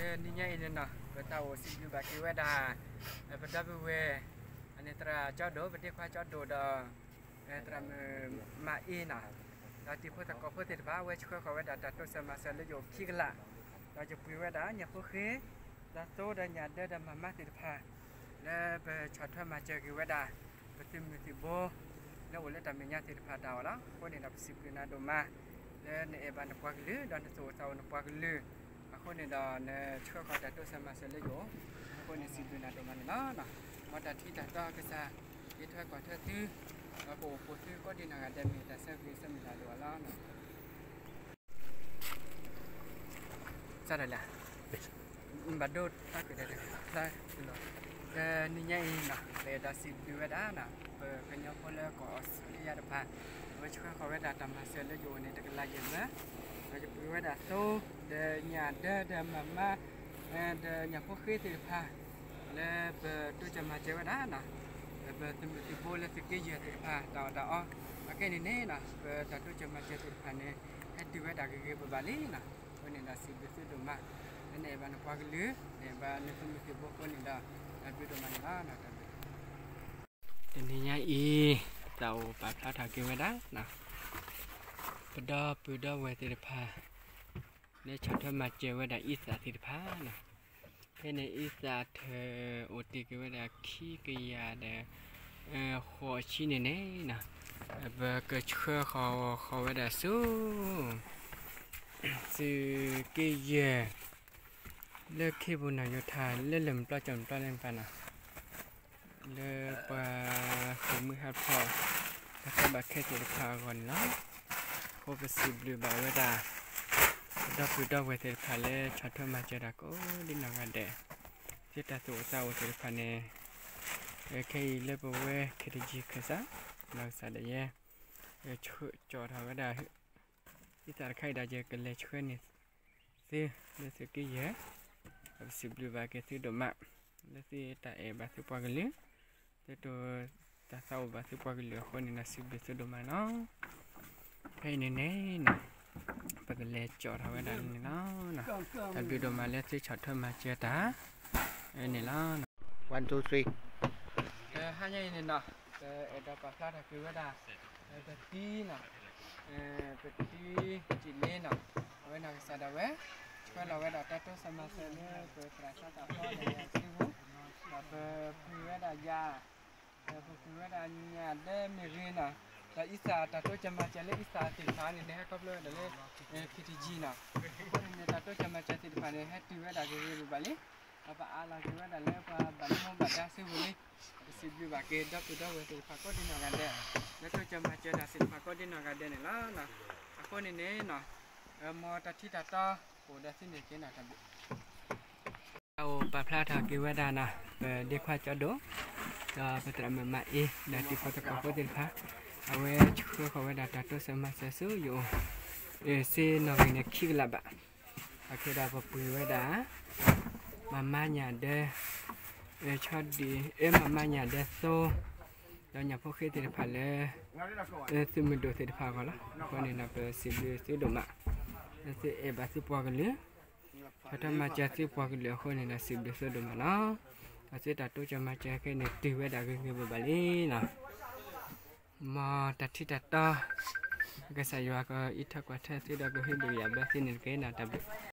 နံၤညါအံၤန့ၣ်နီၤ ပတၢ်အိၣ်စံးဘျုးဘၣ်က့ၤဝဲဒၣ် ပဒီပုၢ်ဝဲၢ် အန့ၣ်သရၣ်ကၠီဒိၣ် ပဒ့ခွါကၠီဒိၣ်ဒီး သရၣ်မုၣ်မၤအ့နီၤ ဒီးတံၤဖိသကိးဖိသ့ၣ်တဖၣ် အဝဲဆှၢဃီၤဝဲဒၣ်တၢ်တိစၢၤမၤစၢၤလၢယအိၣ်ခံကလး ဒီးယပှ့ၤဝဲဒၣ်ညၣ်ဖိဃ့ ဒီးသိဒီးညၣ်ဒၢဒီးမၤမါသ့ၣ်တဖၣ် လၢပဆီၣ်ထွဲမၤစၢၤက့ၤဝဲဒၣ် ပသုးမုၢ်သံၣ်ဘိ လၢအိၣ်လၢတၢ်မဲာ်ညါသ့ၣ်တဖၣ်တၢ်အီၣ်လီၤ. အဃိန့ၣ်ဒီးပစံးဘျုးနၤဒိၣ်မး လၢနအဲၣ်ဘၣ်နပှၤကလုာ် ဒီးနသူၣ်အိၣ်သးအိၣ်နပှၤကလုာ် အဃိန့ၣ်ဒီးနဆှၢဃီၤတၢ်တိစၢၤမၤစၢၤလၢယအိၣ် အဃိန့ၣ်စံးဘျုးနၤဒိၣ်မးန့ၣ်လီၤ. မ်တၢ်ထံၣ်တၢ်တီကစၢ် က့ၤထွဲကွၢ်ထွဲသု ဒီးကအိၣ်ဖှိၣ်သုကိးဒံနီၢ်ဂၤဒဲး မ့ၢ်တၢ်ဆၢဂ့ၤဆၢမုၢ်လၢ်ဒိၣ်အလီၢ် စးထီၣ်လၢ ဘၣ်ဒိတၢ်ကဒဲးတဖျါကလီၤ ဒီးနံၤညါအံၤနီၤ ပအဲၣ်ဒိးစံးဘျုးဝဲဒၣ်နီၤ ပကညီဖိလၢကီၢ်အီစထြ့လယါတဖၣ် အဝဲဆှၢဃီၤဝဲဒၣ်တၢ်မၤစၢၤလၢယအိၣ်န့ၣ် တကလးယဲၢ်မၢ ဒီးယပှ့ၤဝဲဒၣ်သိ ဒီးညၣ်ဒၢဒီးမၤမါ ဒီးညၣ်ဖိဃ့သ့ၣ်တဖၣ် လၢပတိစၢၤမၤစၢၤဝဲဒၣ်နီၤ ပသုးမုၢ်သံၣ်ဘိလၢသုးက့ယဲၢ်သ့ၣ်တဖၣ် တၢ်အီၣ်တၢ်အီ အခဲအံၤန့ၣ်နီၤ ပတၢ်တိစၢၤမၤစၢၤသ့ၣ်တဖၣ်န့ၣ် ဟဲတုၤဝဲဒၣ်ဂ့ၤဂ့ၤဘၣ်ဘၣ်လံနီၤ အဃိန့ၣ်ဒီးစံးဘျုးသုဒိၣ်မး လၢနအဲၣ်ဘၣ်နပှၤကလုာ် နအဲၣ်ဘၣ်နသုးမုၢ်သံၣ်ဘိအဃိန့ၣ်ဒီး တၢ်ဘျုးဒိၣ်မးန့ၣ်လီၤ. တနံၤညါအံၤ သးအိၣ်ပာ်ဖျါထီၣ်က့ၤဝဲဒၣ် ပဒီပုၢ်ဒီဝဲၢ်သ့ၣ်တဖၣ် လၢဆီၣ်ထွဲမၤစၢၤဝဲဒၣ်အံသၣ်သ့ၣ်တဖၣ်နီၤ ဖဲန့ၣ်အံသၣ်ထၢၣ်အိၣ်တ့ၢ်က့ၤဝဲဒၣ်ခံကယၤဒီး ဃိးဆံန့ၣ်န့ၣ်နီၤ ပကဆှၢဃီၤဃီၤဝဲဒၣ်ဆူ သုးက့ယဲၢ် လၢခ့ပူၤနီၢ်ယိၤထၣ် လၢလၢၢ်မုၢ်ပျီကၠီၣ်မုၢ်ပျီလၢန့ၣ်တဖၣ်နီၤ လၢပှၤဃ့ၢ်မှံဟးဖျိး တၢ်ကီဘၣ်ခဲသ့ၣ်တဖၣ်အဂီၢ်န့ၣ်လီၤ. အဃိပစံးဘျုးဘၣ်ဝဲဒၣ် ပဒီပုၢ်ဒီဝဲၢ်သ့ၣ်တဖၣ်လၢဆီၣ်ထွဲမၤစၢၤတၢ်ကိးဒံနီၢ်ဂၤဒဲး သုတၢ်သူၣ်အိၣ်သးအိၣ်သ့ၣ်တဖၣ်န့ၣ် ခဲအံၤလၢပဝဲ ခ့တယံၤ ခၢၣ်စး နီၢ်ကစၢ်ဒၣ်ယဲ ကၠီၣ်ထီၣ်ဝဲဒၣ် အံသၣ်တခါအံၤဒီး ယကလဲၤဆှၢန့ၢ်သု လၢသုးက့ယဲၢ် ဒီးပစံးဘျုးဘၣ်က့ၤသုဒိၣ်မး လၢသုတၢ်အဲၣ်ဘၣ်သုပှၤကလုာ် သုတၢ်သူၣ်အိၣ်သးအိၣ်ဘၣ်သုပှၤကလုာ်အဃိန့ၣ်ဒီး စံးဘျုးသုဒိၣ်မးလီၤ. ဖဲအံၤန့ၣ်န့ၣ်နီၤ ပကလဲၤကၠီၣ်ထီၣ်ဝဲဒၣ်န့ၣ်လီၤ. တၢ်ဘျုးဒိၣ်မးလၢသုဆီၣ်ထွဲမၤစၢၤတၢ် န့ၣ်လီၤ. One, two, three. ဟါညါအံၤန့ၣ်နီၤ ပအဲၣ်ဒိးပာ်ဖျါထီၣ်က့ၤဝဲဒၣ် ပသံနီၤ ပသံကၠံၣ်လ့နီၤ အဝဲနီၢ်ကစၢ်ဒၣ်ဝဲ ဆှၢလီၤဝဲဒၣ်တၢ်တိစၢၤမၤစၢၤလၢပသရၣ်စီၤတၢ်ဖီဒီးယၤစုပူၤ ဒီးပပှ့ၤဝဲဒၣ်ယၤ ပပှ့ၤဝဲဒၣ်ညၣ်ဒၢမ့ၢ်ဂ့ၤနီၤ ဒီးအံသၣ်တၢ်တိစၢၤမၤစၢၤလၢအံသၣ်သ့ၣ်တဖၣ်န့ၣ် ဟဲခီဖျိဝဲဒၣ်လၢ ခ့တယံၤနီၤ အဃိန့ၣ်န့ၣ် တၢ်တိစၢၤမၤစၢၤသ့ၣ်တဖၣ်န့ၣ် ဟဲတုၤဝဲဒၣ်ဂ့ၤဂ့ၤဘၣ်ဘၣ်လံ ဒီးပအးလီၤက့ၤဝဲဒၣ်လၢပှၤဘၣ်မူဘၣ်ဒါစုပူၤလံ ပစံးဘျုးဘၣ်က့ၤ ဒီပုၢ်ဒီဝဲၢ်သ့ၣ်တဖၣ်ကိးဒံနီၢ်ဂၤဒဲး လၢတိစၢၤမၤစၢၤတၢ်သ့ၣ်တဖၣ်ကိးဒံနီၢ်ဂၤဒဲးန့ၣ်လီၤ. အဃိန့ၣ်န့ၣ်နီၤ မ်တၢ်ထံၣ်တၢ်တီ အိၣ်ဒီးသုန့ၣ်က့ၤနီၤ တၢ်ဘျုး တၢ်အိၣ်ပာ်ဖျါထီၣ်က့ၤဝဲဒၣ်နီၤ ပဒ့ခွါကၠီဒိၣ် ဒီးပသရၣ်မုၣ်မၤအ့ ဒီးတံၤဖိသကိးဖိသ့ၣ်တဖၣ် အဝဲဆှၢဃီၤဝဲဒၣ်တၢ်တိစၢၤမၤစၢၤဆူယအိၣ် စ့နီၣ်ဂံၢ်န့ၣ်ခံကလးဘၣ် အခဲဒီးပပှ့ၤဝဲဒၣ် မၤမါညၣ်ဒၢ ဆီဒံၣ် မၤမါညၣ်ဒၢသိ ဒီးညၣ်ဖိဃ့သ့ၣ်တဖၣ်လၢ သုးမုၢ်ဒိၣ်သ့ၣ်တဖၣ်အဂီၢ်လီၤ. အဃိန့ၣ်ဒီးပစံးဘျုးသုဒိၣ်မး လၢသုအဲၣ်ဘၣ်သုပှၤကလုာ် ဆီၣ်ထွဲမၤစၢၤသုပှၤကလုာ်အဃိန့ၣ်ဒီးစံးဘျုးသုဒိၣ်မးလီၤ. ဒီးသုတၢ်တိစၢၤမၤစၢၤခဲအံၤန့ၣ်တုၤဝဲဒၣ်ဂ့ၤဂ့ၤဘၣ်ဘၣ်လံနီၤ. မ်တၢ်ထံၣ်တၢ်တီ ကစၢ်ယွၤကအံးထွဲကွၢ်ထွဲသုဒီးကဟ့ၣ်ဘျုးယၤဘၣ်သုန့ၣ်တက့ၢ်နီၤ တၢ်ဘျုး